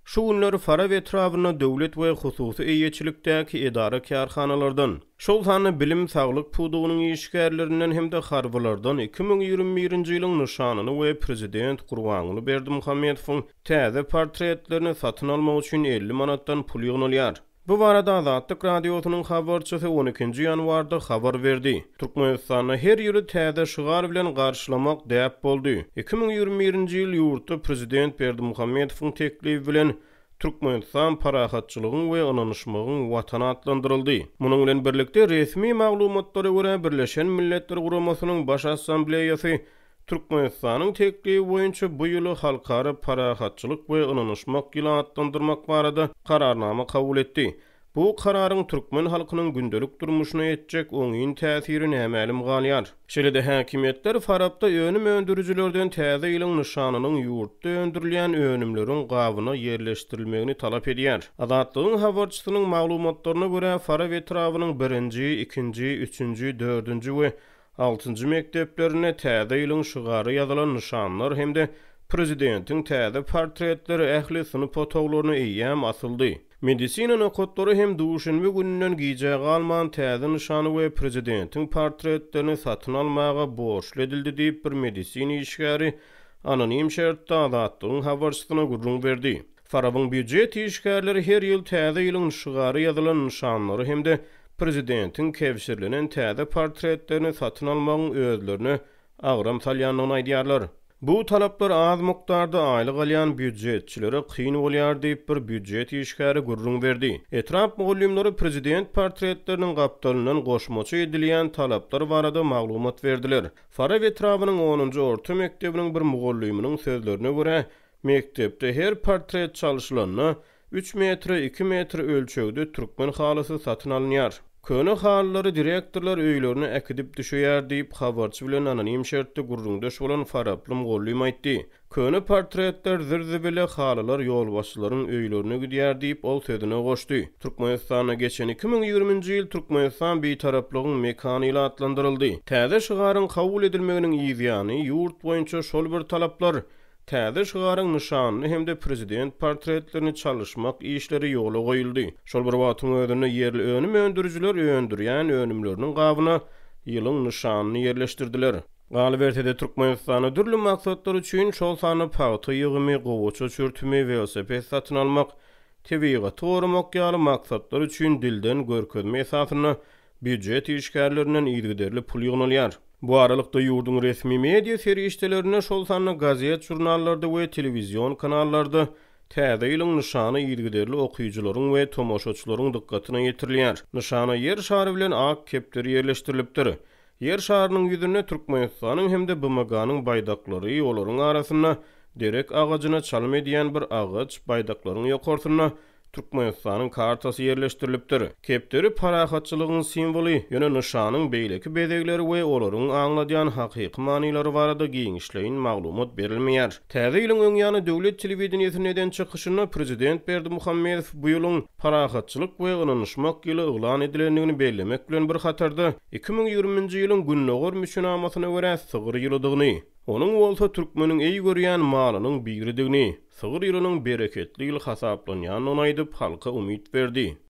Şu günler Farap etrabynda döwlet we hususy eýeçilikdäki edara-kärhanalardan, şol sanda bilim, saglyk pudagynyň işgärlerinden hem-de harbylardan 2021-nji ýylyň nyşanyny we prezident Gurbanguly Berdimuhamedowyň täze portretlerini satyn almak üçin 50 manatdan pul ýygnalýar. Bu barada Azatlyk Radiosynyň habarçysy on ikinji ýanwarda habar berdi. Türkmenistanda her ýyly täze şygar bilen garşylamak däp boldy. 2021-nji ýyl ýurtda prezident Berdimuhamedowyň teklibi bilen Türkmenistan parahatçylygyň we ynanyşmagyň Watany atlandyryldy. Munuň bilen birlikde, resmi maglumatlara görä, Birleşen Milletler Guramasynyň Baş Assambleýasy Türkmenistanyň teklibi boýunça bu ýyly Halkara parahatçylyk we ynanyşmak ýyly atlandyrmak barada Kararnama kabul etdi. Bu Kararyň türkmen halkynyň gündelik durmuşyna etjek oňyn täsiri nämälim galýar. Şeýle-de häkimiýetler Farapda önüm öndürijilerden Täze ýylyň nyşanynyň ýurtda öndürilýän önümleriň gabyna ýerleşdirilmegini talap edýär. Azatlygyň habarçysynyň maglumatlaryna görä, Farap etrabynyň birinji, ikinji, üçünji, dördünji we Altynjy mekdeplerinde Täze ýylyň şygary ýazylan nyşanlar hem-de prezidentiň täze portretleri ähli synp otaglaryna eýýäm asyldy. Medisina nokatlary hem duşenbe gününden gijä galman täze nyşany we prezidentiň portretlerini satyn almaga borçly edildi diýip, bir medisina işgäri anonim şertde Azatlygyň habarçysyna gürrüň berdi. Farabyň býujet işgärleri her ýyl Täze ýylyň şygary ýazylan nyşanlary hem-de prezidentiň kebşirlenen täze portretlerini satyn almagyň özlerine agram salýandygyny aýdýarlar. Bu talaplar az mukdarda aýlyk alýan býujetçilere kyn bolýar diýip, bir býujet işgäri gürrüň berdi. Etrap mugallymlary prezident portretleriniň gapdalyndan goşmaça edilýän talaplar barada maglumat berdiler. Farap etrabynyň onunjy orta mekdebiniň bir mugallymynyň sözlerine görä, Mekdepde her portret çalşylanda, üç metre iki metr ölçegde türkmen halysy satyn alynýar. Köne halylary direktorlar öýlerine äkidip düşeýär diýip, habarçy bilen anonim şertde gürrüňdeş bolan faraply mugallym aýtdy. Köne portretler zir-zibile halylar ýolbaşçylaryň öýlerine gidýär diýip, ol sözüne goşdy. Türkmenistanda geçen 2020-nji ýyl Türkmenistan Bitaraplygyň mekany ýyly atlandyryldy. Täze şygaryň kabul edilmeginiň yzýany, ýurt boýunça şol bir talaplar Täze şygaryň nyşanyny hem-de prezident portretlerini çalyşmak işleri ýola goýuldy. Şol bir wagtyň özünde ýerli önüm öndürijiler öndürýän önümleriniň gabyna ýylyň nyşanyny ýerleşdirdiler. Galyberse-de, Türkmenistanda dürli maksatlar üçin, şol sanda pagta ýygymy, gowaça çürtümi, welosiped satyn almak, tebigaty goramak ýaly maksatlar üçin dilden görkezme esasynda Býujet işgärlerinden yzygiderli pul ýygnalýar. Bu aralykda, ýurduň resmi media serişdelerinde, şol sanda gazet-žurnallarda we telewizion kanallarda Täze ýylyň nyşany yzygiderli okyjylaryň we tomaşaçylaryň dykgatyna ýetirilýär. Nyşana Ýer şary bilen ak kepderi ýerleşdirilipdir. Ýer şarynyň ýüzünde Türkmenistanyň hem-de BMG-niň baýdaklary, olaryň arasynda derek agajyna çalym edýän bir agaç, baýdaklaryň ýokarsynda Türkmenistanyň kartasy ýerleşdirilipdir. Kepderi parahatçylygyň simwoly, ýöne nyşanyň beýleki bezegleri we olaryň aňladýan hakyky manylary barada giňişleýin maglumat berilmeýär. Täze ýylyň öň ýany döwlet telewideniýesinde eden çykyşynda prezident Berdimuhamedow bu ýylyň Parahatçylyk we ynanyşmak ýyly yglan edilendigini bellemek bilen bir hatarda, 2020-nji ýylyň Gündogar müçenamasyna görä sygyr ýylydygyny, onuň bolsa türkmeniň eý görýän malynyň biridigini, Sygyr ýylynyň bereketli ýyl hasaplanýandygyny aýdyp, halka umyt berdi.